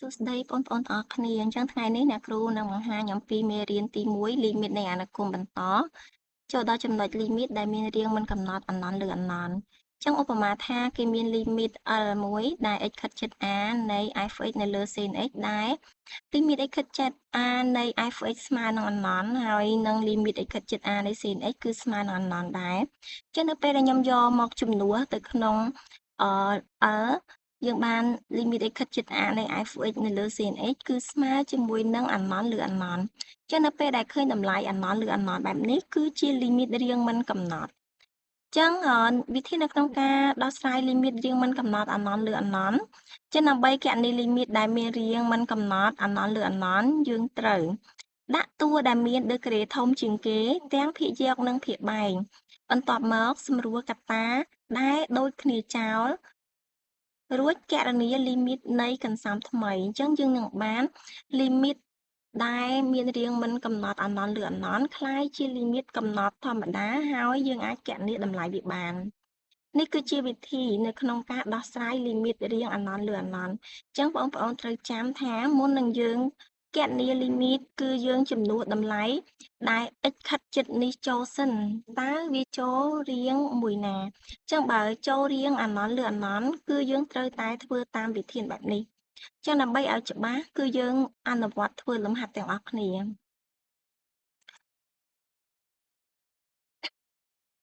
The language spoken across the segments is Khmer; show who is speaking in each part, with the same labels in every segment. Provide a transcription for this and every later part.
Speaker 1: សួស្តីបងប្អូនទាំងអស់គ្នាអញ្ចឹងថ្ងៃនេះអ្នកគ្រូនឹងបង្ហាញអំពីមេរៀនទី1 limit នៃអនុគមន៍បន្តចូលដល់ចំណុច limit ដែលមានរាងមិនកំណត់អនន្តលើអនន្តអញ្ចឹងឧបមាថាគេមាន limit L1 ដែល x ខិតជិត a នៃ f(x) នៅលើ sin x ដែល limit x ខិតជិត a នៃ f(x) ស្មើនឹងអនន្តហើយនឹង limit x ខិតជិត a នៃ sin x គឺស្មើនឹងអនន្តដែរអញ្ចឹងនៅពេលដែលខ្ញុំយកមកជំនួសទៅក្នុង L យើងបាន limit x ខិតជិត a នៃ f(x) នៅលើ sin x គឺស្មើជាមួយនឹងអនន្តលើអនន្តអញ្ចឹងនៅពេលដែលឃើញតម្លៃអនន្តលើអនន្តបែបនេះគឺជា limit រាងមិនកំណត់អញ្ចឹងវិធីនៅក្នុងការដោះស្រាយ limit រាងមិនកំណត់អនន្តលើអនន្តចឹងដើម្បីគណនា limit ដែលមានរាងមិនកំណត់អនន្តលើអនន្តយើងត្រូវដាក់តួដែលមានដឺក្រេធំជាងគេទាំងភាគយកនិងភាគបែងបន្ទាប់មកសម្រួលកត្តាដែលដូចគ្នាចោលរួចគណនា limit នៃកន្សោមថ្មីអញ្ចឹងយើងនឹងបាន limit ដែលមានរាងមិនកំណត់អនន្តលើអនន្តក្លាយជា limit កំណត់ធម្មតាហើយយើងអាចគណនាតម្លៃវាបាននេះគឺជាវិធីនៅក្នុងការដោះស្រាយ limit រាងអនន្តលើអនន្តអញ្ចឹងបងប្អូនត្រូវចាំថាមុននឹងយើងគណនា limit គឺយើងចំនួនតម្លៃដែល x ខិតជិតនេះចូលសិនតើវាចូលរាងមួយណាអញ្ចឹងបើចូលរាងអនន្តលើអនន្តគឺយើងត្រូវតែធ្វើតាមវិធានបែបនេះអញ្ចឹងដើម្បីឲ្យច្បាស់គឺយើងអនុវត្តធ្វើលំហាត់ទាំងអស់គ្នា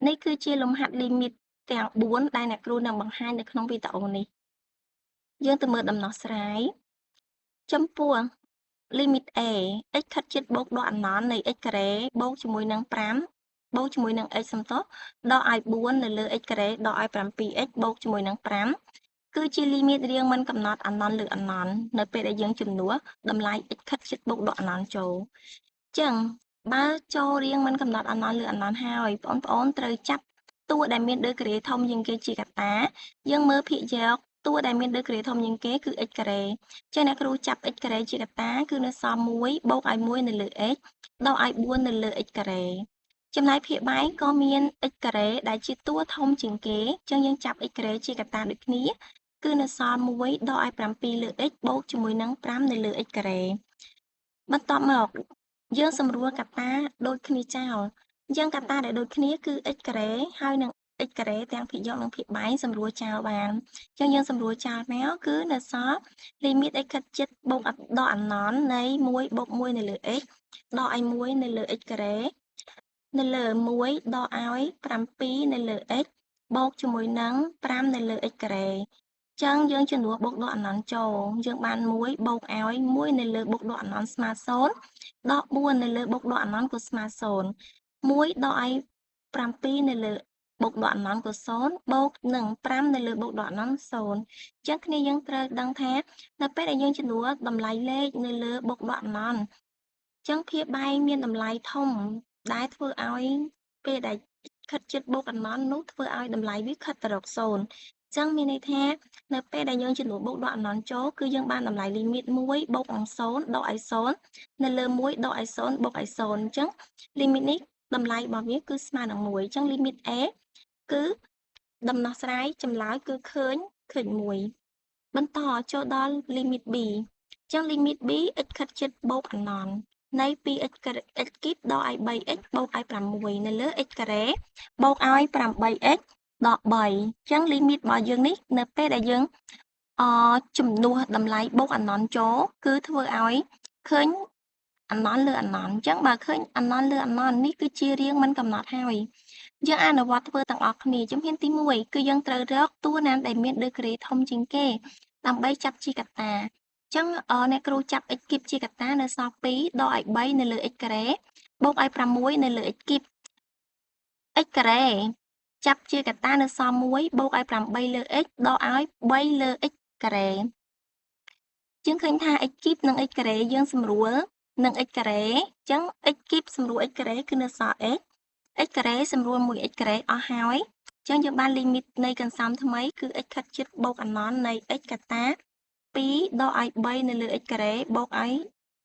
Speaker 1: នេះគឺជាលំហាត់ limit ទាំង4ដែលអ្នកគ្រូនឹងបង្ហាញនៅក្នុងវីដេអូនេះយើងទៅមើលដំណោះស្រាយចំពោះ limit a x ខិតជិតបូកដកអនន្តនៃ x ការ៉េបូកជាមួយនឹង5បូកជាមួយនឹង x សំទោសដកឲ្យ4នៅលើ x ការ៉េដកឲ្យ 7x បូកជាមួយនឹង5គឺជា limit រាងមិនកំណត់អនន្តលើអនន្តនៅពេលដែលយើងជំនួសតម្លៃ x ខិតជិតបូកដកអនន្តចូលអញ្ចឹងបើចូលរាងមិនកំណត់អនន្តលើអនន្តហើយបងប្អូនត្រូវចាប់តួដែលមានដឺក្រេធំជាងគេជាកត្តាយើងមើលភាគយកតួដែលមានដឺក្រេធំជាងគេគឺ x ការ៉េចឹងអ្នកគ្រូចាប់ x ការ៉េជាកត្តាគឺនៅសល់1បូកឲ្យ1នៅលើ x ដកឲ្យ4នៅលើ x ការ៉េចំណែកភាគបែងក៏មាន x ការ៉េដែលជាតួធំជាងគេចឹងយើងចាប់ x ការ៉េជាកត្តាដូចគ្នាគឺនៅសល់1ដកឲ្យ7លើ x បូកជាមួយនឹង5នៅលើ x ការ៉េបន្ទាប់មកយើងសម្រួលកត្តាដូចគ្នាចោលអញ្ចឹងកត្តាដែលដូចគ្នាគឺ x ការ៉េហើយនឹង x ការ៉េទាំងភាគយកនិងភាគបែងសម្រួលចោលបានអញ្ចឹងយើងសម្រួលចោលមកគឺនៅសល់ limit x ខិតជិតបូកដកអនន្តនៃ1បូក1នៅលើ x ដកឲ្យ1នៅលើ x ការ៉េនៅលើ1ដកឲ្យ7នៅលើ x បូកជាមួយនឹង5នៅលើ x ការ៉េចឹងយើងជំនួសបូកដកអនន្តចូលយើងបាន1បូកឲ្យ1នៅលើបូកដកអនន្តស្មើ0ដក4នៅលើបូកដកអនន្តក៏ស្មើ0 1ដកឲ្យ7នៅលើបូកដកអនន្តក៏0បូកនឹង5នៅលើបូកដកអនន្ត0អញ្ចឹងគ្នាយើងត្រូវដឹងថានៅពេលដែលយើងជំនួសតម្លៃលេខនៅលើបូកដកអនន្តអញ្ចឹងភាគបែងមានតម្លៃធំដែលធ្វើឲ្យពេលដែលខិតជិតបូកអនន្តនោះធ្វើឲ្យតម្លៃវាខិតទៅរក0អញ្ចឹងមានន័យថានៅពេលដែលយើងជំនួសបូកដកអនន្តចូលគឺយើងបានតម្លៃ limit 1បូកនឹង0ដកឲ្យ0នៅលើ1ដកឲ្យ0បូកឲ្យ0អញ្ចឹង limit នេះតម្លៃរបស់វាគឺស្មើនឹង1អញ្ចឹង limit a គឺដំណោះស្រាយចម្លើយគឺឃើញ1បន្តចូលដល់ limit b អញ្ចឹង limit b x ខិតជិតបូកអនន្តនៃ 2x x គីបដកឲ្យ 3x បូកឲ្យ6នៅលើ x ការ៉េបូកឲ្យ 8x ដក3អញ្ចឹង limit របស់យើងនេះនៅពេលដែលយើងជំនួសតម្លៃបូកអនន្តចូលគឺធ្វើឲ្យឃើញអនន្តលើអនន្តអញ្ចឹងបើឃើញអនន្តលើអនន្តនេះគឺជារាងមិនកំណត់ហើយយើងអនុវត្តធ្វើទាំងអស់គ្នាជំហានទី1គឺយើងត្រូវរកតួណាដែលមានដឺក្រេធំជាងគេដើម្បីចាប់ជាកត្តាអញ្ចឹងអ្នកគ្រូចាប់ x គីបជាកត្តានៅសល់2ដកឲ្យ3នៅលើ x ការ៉េបូកឲ្យ6នៅលើ x គីប x ការ៉េចាប់ជាកត្តានៅសល់1បូកឲ្យ8លើ x ដកឲ្យ3លើ x ការ៉េយើងឃើញថា x គីបនិង x ការ៉េយើងសម្រួលនឹង x ការ៉េអញ្ចឹង x គីបសម្រួល x ការ៉េគឺនៅសល់ x x ការ៉េសម្រួលមួយ x ការ៉េអស់ហើយអញ្ចឹងយើងបាន limit នៃកន្សោមថ្មីគឺ x ខិតជិតបូកអនន្តនៃ x កត្តា2ដកឲ្យ3នៅលើ x ការ៉េបូកឲ្យ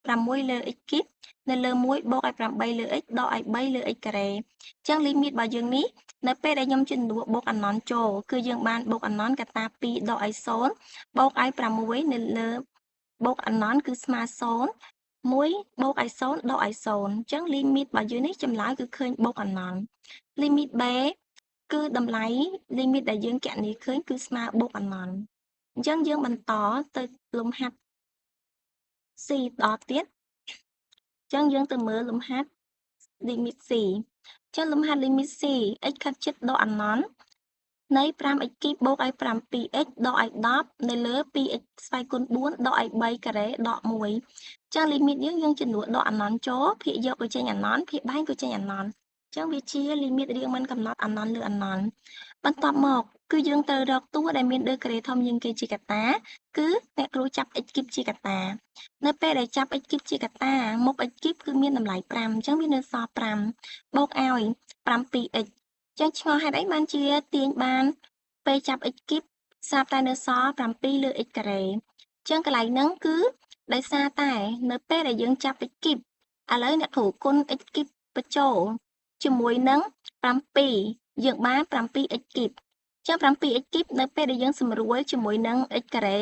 Speaker 1: 6លើ x គីបនៅលើ1បូកឲ្យ8លើ x ដកឲ្យ3លើ x ការ៉េអញ្ចឹង limit របស់យើងនេះនៅពេលដែលខ្ញុំជំនួសបូកអនន្តចូលគឺយើងបានបូកអនន្តកត្តា2ដកឲ្យ0បូកឲ្យ6នៅលើ បូកអណន្តគឺស្មើ0 1បូកឲ្យ0ដកឲ្យ0អញ្ចឹងលីមីតរបស់យើងនេះចម្លើយគឺឃើញបូកអណន្តលីមីត B គឺតម្លៃលីមីតដែលយើងគណនាឃើញគឺស្មើបូកអណន្តអញ្ចឹងយើងបន្តទៅលំហាត់ C ដល់ទៀតអញ្ចឹងយើងទៅមើលលំហាត់លីមីត C អញ្ចឹងលំហាត់លីមីត C x ខិតជិតដកអណន្តនៃ 5x គីបបូកឲ្យ 7x ដកឲ្យ10នៅលើ 2x ស្វ័យគុណ4ដកឲ្យ3ការ៉េដក1អញ្ចឹងលីមីតយើងចំនួនដកអណន្តចូលភាគយកក៏ចេញអណន្តភាគបែងក៏ចេញអណន្តអញ្ចឹងវាជាលីមីតរាងមិនកំណត់អណន្តលើអណន្តបន្ទាប់មកគឺយើងត្រូវរកតួដែលមានដឺក្រេធំជាងគេជាកត្តាគឺអ្នកគ្រូចាប់ x គីបជាកត្តានៅពេលដែលចាប់ x គីបជាកត្តាមុខ x គីបគឺមានតម្លៃ5អញ្ចឹងវានៅសល់5បូកឲ្យ 7x ចឹងឆ្ងល់ហេតុអីបានជាទាញបានពេលចាប់ x គីបស្រាប់តែនៅសល់7លើ x ការ៉េចឹងកន្លែងហ្នឹងគឺដោយសារតែនៅពេលដែលយើងចាប់ x គីបឥឡូវអ្នកគ្រូគុណ x គីបបញ្ចូលជាមួយនឹង7យើងបាន 7x គីបចឹង 7x គីបនៅពេលដែលយើងសម្រួលជាមួយនឹង x ការ៉េ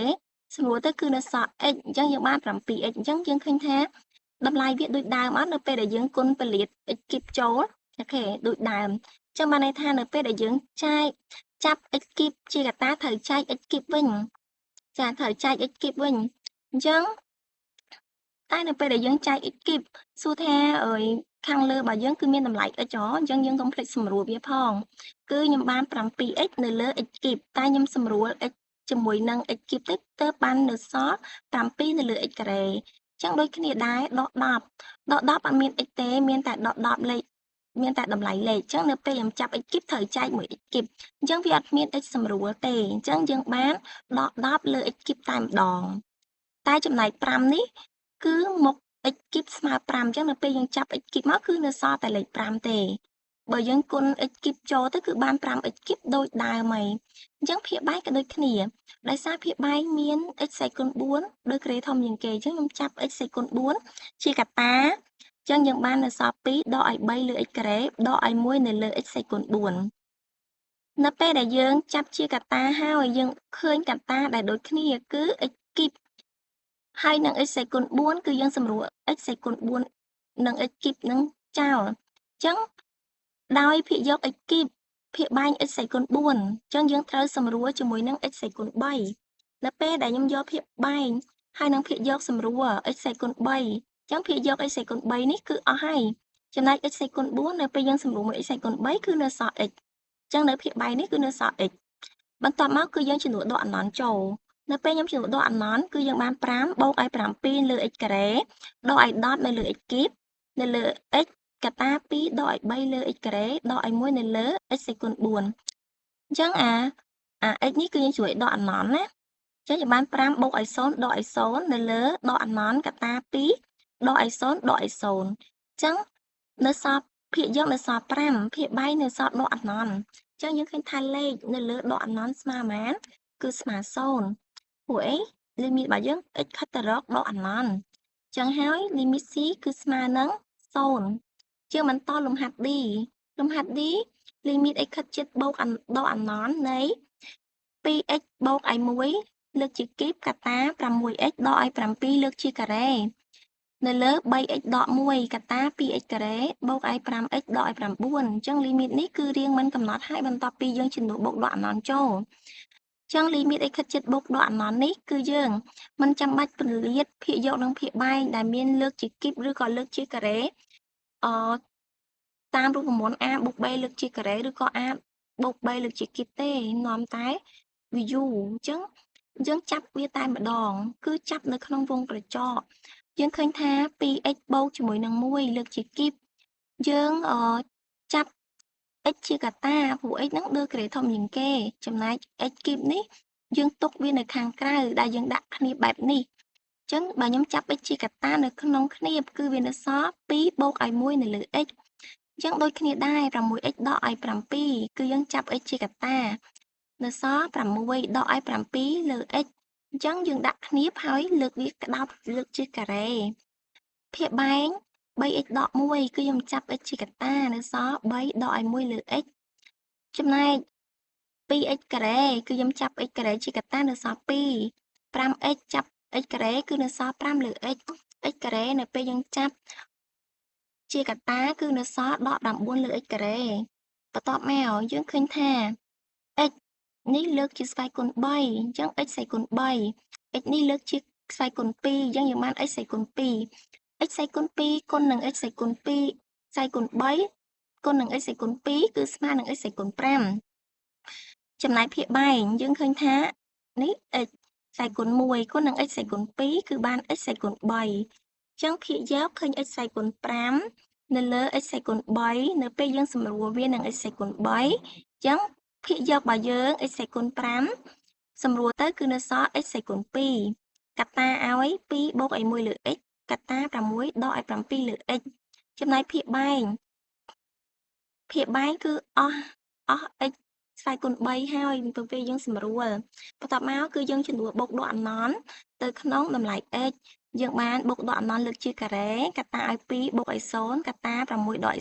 Speaker 1: សម្រួលទៅគឺនៅសល់ x អញ្ចឹងយើងបាន 7x អញ្ចឹងយើងឃើញថាតម្លៃវាដូចដើមអត់នៅពេលដែលយើងគុណពលាត x គីបចូលអូខេដូចដើមចឹងបានន័យថានៅពេលដែលយើងចែកចាប់ x គីបជាកត្តាត្រូវចែក x គីបវិញចាត្រូវចែក x គីបវិញអញ្ចឹងតែនៅពេលដែលយើងចែក x គីបសួរថាអើយខាងលើរបស់យើងគឺមានតម្លៃ x ហ៎អញ្ចឹងយើងកុំភ្លេចសម្រួលវាផងគឺខ្ញុំបាន 7x នៅលើ x គីបតែខ្ញុំសម្រួល x ជាមួយនឹង x គីបទៅទើបបាននៅសល់7នៅលើ x ការ៉េអញ្ចឹងដូចគ្នាដែរដក10ដក10អត់មាន x ទេមានតែដក10លេខមានតែតម្លៃលេខអញ្ចឹងនៅពេលខ្ញុំចាប់ x គីបត្រូវចែកមួយ x គីបអញ្ចឹងវាអត់មាន x សម្រួលទេអញ្ចឹងយើងបានដក10លើ x គីបតែម្ដងតែចំណែក5នេះគឺមុខ x គីបស្មើ5អញ្ចឹងនៅពេលយើងចាប់ x គីបមកគឺនៅសល់តែលេខ5ទេបើយើងគុណ x គីបចូលទៅគឺបាន 5x គីបដូចដើមហើយអញ្ចឹងភាគបែងក៏ដូចគ្នាដោយសារភាគបែងមាន x ស្វ័យគុណ4ដូចក្រេធំជាងគេអញ្ចឹងខ្ញុំចាប់ x ស្វ័យគុណ4ជាកត្តាចឹងយើងបាននៅសល់2ដកឲ្យ3លើ x ការ៉េដកឲ្យ1នៅលើ x ស្វ័យគុណ4នៅពេលដែលយើងចាប់ជាកត្តាហើយយើងឃើញកត្តាដែលដូចគ្នាគឺ x គីបហើយនឹង x ស្វ័យគុណ4គឺយើងសម្រួល x ស្វ័យគុណ4និង x គីបនឹងចោលអញ្ចឹងដោយភាគយក x គីបភាគបែង x ស្វ័យគុណ4អញ្ចឹងយើងត្រូវសម្រួលជាមួយនឹង x ស្វ័យគុណ3នៅពេលដែលខ្ញុំយកភាគបែងហើយនឹងភាគយកសម្រួល x ស្វ័យគុណ3ចឹងភាគយក x ស្វ័យគុណ3នេះគឺអស់ហើយចំណែក x ស្វ័យគុណ4នៅពេលយើងសម្រួលមួយ x ស្វ័យគុណ3គឺនៅសល់ x ចឹងនៅភាគបែងនេះគឺនៅសល់ x បន្ទាប់មកគឺយើងចំនួនដកអណន្តចូលនៅពេលខ្ញុំចំនួនដកអណន្តគឺយើងបាន5បូកឲ្យ7លើ x ការ៉េដកឲ្យ10នៅលើ x គីបនៅលើ x កត្តា2ដកឲ្យ3លើ x ការ៉េដកឲ្យ1នៅលើ x ស្វ័យគុណ4អញ្ចឹងអា x នេះគឺយើងជួយដកអណន្តណាអញ្ចឹងយើងបាន5បូកឲ្យ0ដកឲ្យ0នៅលើដកអណន្តកត្តា2ដកឲ្យ0ដកឲ្យ0អញ្ចឹងនៅសល់ភាគយកនៅសល់5ភាគបែងនៅសល់ដកអណន្តអញ្ចឹងយើងឃើញថាលេខនៅលើដកអណន្តស្មើប៉ុន្មានគឺស្មើ0ព្រោះអីលីមីតរបស់យើង x ខិតទៅរកដកអណន្តអញ្ចឹងហើយលីមីត c គឺស្មើនឹង0ជាងបន្តលំហាត់ d លំហាត់ d លីមីត x ខិតជិតបូកដកអណន្តនៃ 2x បូកឲ្យ1លើកជាគីបកត្តា 6x ដកឲ្យ7លើកជាការ៉េនៅលើ 3x ដក1កត្តា 2x ការ៉េបូកឲ្យ 5x ដកឲ្យ9អញ្ចឹងលីមីតនេះគឺរាងមិនកំណត់ហើយបន្ទាប់ពីយើងជំនួសបូកដកអណន្តចូលអញ្ចឹងលីមីត x ខិតជិតបូកដកអណន្តនេះគឺយើងមិនចាំបាច់ពន្លាតភាគយកនិងភាគបែងដែលមានលើកជាគីបឬក៏លើកជាការ៉េអតាមរូបមន្ត a បូក b លើកជាការ៉េឬក៏ a បូក b លើកជាគីបទេនាំតែ view អញ្ចឹងយើងចាប់វាតែម្ដងគឺចាប់នៅក្នុងវងក្រចកយើងឃើញថា 2x បូកជាមួយនឹង1លើកជាគីបយើងចាប់ x ជាកត្តាព្រោះ x ហ្នឹងដឺក្រេធំជាងគេចំណែក x គីបនេះយើងទុកវានៅខាងក្រៅដែលយើងដាក់គ្នាបែបនេះអញ្ចឹងបើខ្ញុំចាប់ x ជាកត្តានៅក្នុងគ្នាគឺវានៅសល់2បូកឲ្យ1នៅលើ x អញ្ចឹងដូចគ្នាដែរ 6x ដកឲ្យ7គឺយើងចាប់ x ជាកត្តានៅសល់6ដកឲ្យ7លើ x អញ្ចឹងយើងដាក់គ្នាហើយលើកវាក្តោបលើកជាការ៉េភាគបែង 3x ដក1គឺខ្ញុំចាប់ x ជាកត្តានៅសល់3ដកឲ្យ1លើ x ចំណែក 2x ការ៉េគឺខ្ញុំចាប់ x ការ៉េជាកត្តានៅសល់2 5x ចាប់ x ការ៉េគឺនៅសល់5លើ x x ការ៉េនៅពេលយើងចាប់ជាកតាគឺនៅសល់ដក9លើ x ការ៉េបន្ទាប់មកយើងឃើញថា x នេះលើកជាស្វ័យគុណ3អញ្ចឹង x ស្វ័យគុណ3 x នេះលើកជាស្វ័យគុណ2អញ្ចឹងយើងបាន x ស្វ័យគុណ2 x ស្វ័យគុណ2គុណនឹង x ស្វ័យគុណ2ស្វ័យគុណ3គុណនឹង x ស្វ័យគុណ2គឺស្មើនឹង x ស្វ័យគុណ5ចំណែកភាគបែងយើងឃើញថានេះ x ស្វ័យគុណ1គុណនឹង x ស្វ័យគុណ2គឺបាន x ស្វ័យគុណ3អញ្ចឹងភាគយកឃើញ x ស្វ័យគុណ5នៅលើ x ស្វ័យគុណ3នៅពេលយើងសម្រួលវានឹង x ស្វ័យគុណ3អញ្ចឹងភាគយករបស់យើង x ស្វ័យគុណ5សម្រួលទៅគឺនៅសល់ x ស្វ័យគុណ2កតាឲ្យ2បូកឲ្យ1លើ x កតា6ដកឲ្យ7លើ x ចំណែកភាគបែងគឺអស់ x ស្វ័យគុណ3ហើយទៅពេលយើងសម្រួលបន្ទាប់មកគឺយើងចំនួនបូកដកអណន្តទៅក្នុងតម្លៃ x យើងបានបូកដកអណន្តលើកជាការ៉េកតាឲ្យ2បូកឲ្យ0កតា6ដកឲ្យ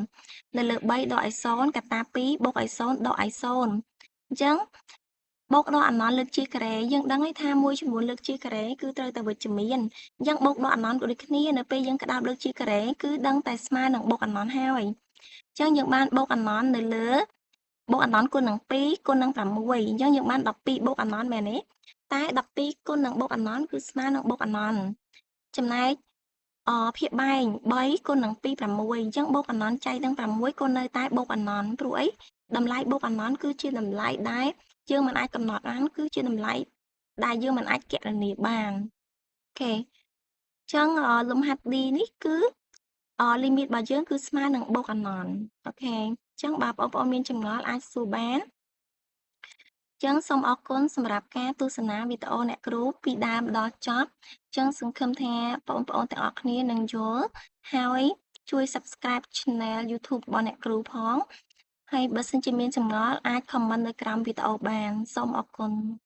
Speaker 1: 0នៅលើ3ដកឲ្យ0កតា2បូកឲ្យ0ដកឲ្យ0អញ្ចឹងបូកដកអណន្តលើកជាការ៉េយើងដឹងហើយថាមួយចំនួនលើកជាការ៉េគឺត្រូវតែវិជ្ជមានអញ្ចឹងបូកដកអណន្តក៏ដូចគ្នានៅពេលយើងក្តោបលើកជាការ៉េគឺដឹងតែស្មើនឹងបូកអណន្តហើយអញ្ចឹងយើងបានបូកអណន្តនៅលើបូកអណន្តគុណនឹង2គុណនឹង6អញ្ចឹងយើងបាន12បូកអណន្តមែនទេតែ12គុណនឹងបូកអណន្តគឺស្មើនឹងបូកអណន្តចំណែកភាគបែង3គុណនឹង2 6អញ្ចឹងបូកអណន្តចែកនឹង6ក៏នៅតែបូកអណន្តព្រោះអីតម្លៃបូកអណន្តគឺជាតម្លៃដែលយើងមិនអាចកំណត់បានគឺជាតម្លៃដែលយើងមិនអាចគណនាបានអូខេអញ្ចឹងលំហាត់ D នេះគឺ limit របស់យើងគឺស្មើនឹងបូកអណន្តអូខេអញ្ចឹងបើបងប្អូនមានចម្ងល់អាចសួរបានអញ្ចឹងសូមអរគុណសម្រាប់ការទស្សនាវីដេអូអ្នកគ្រូពីដើមដល់ចប់អញ្ចឹងសង្ឃឹមថាបងប្អូនទាំងអស់គ្នានឹងយល់ហើយជួយ Subscribe Channel YouTube របស់អ្នកគ្រូផងហើយបើសិនជាមានចម្ងល់អាច comment នៅក្រោមវីដេអូបានសូមអរគុណ។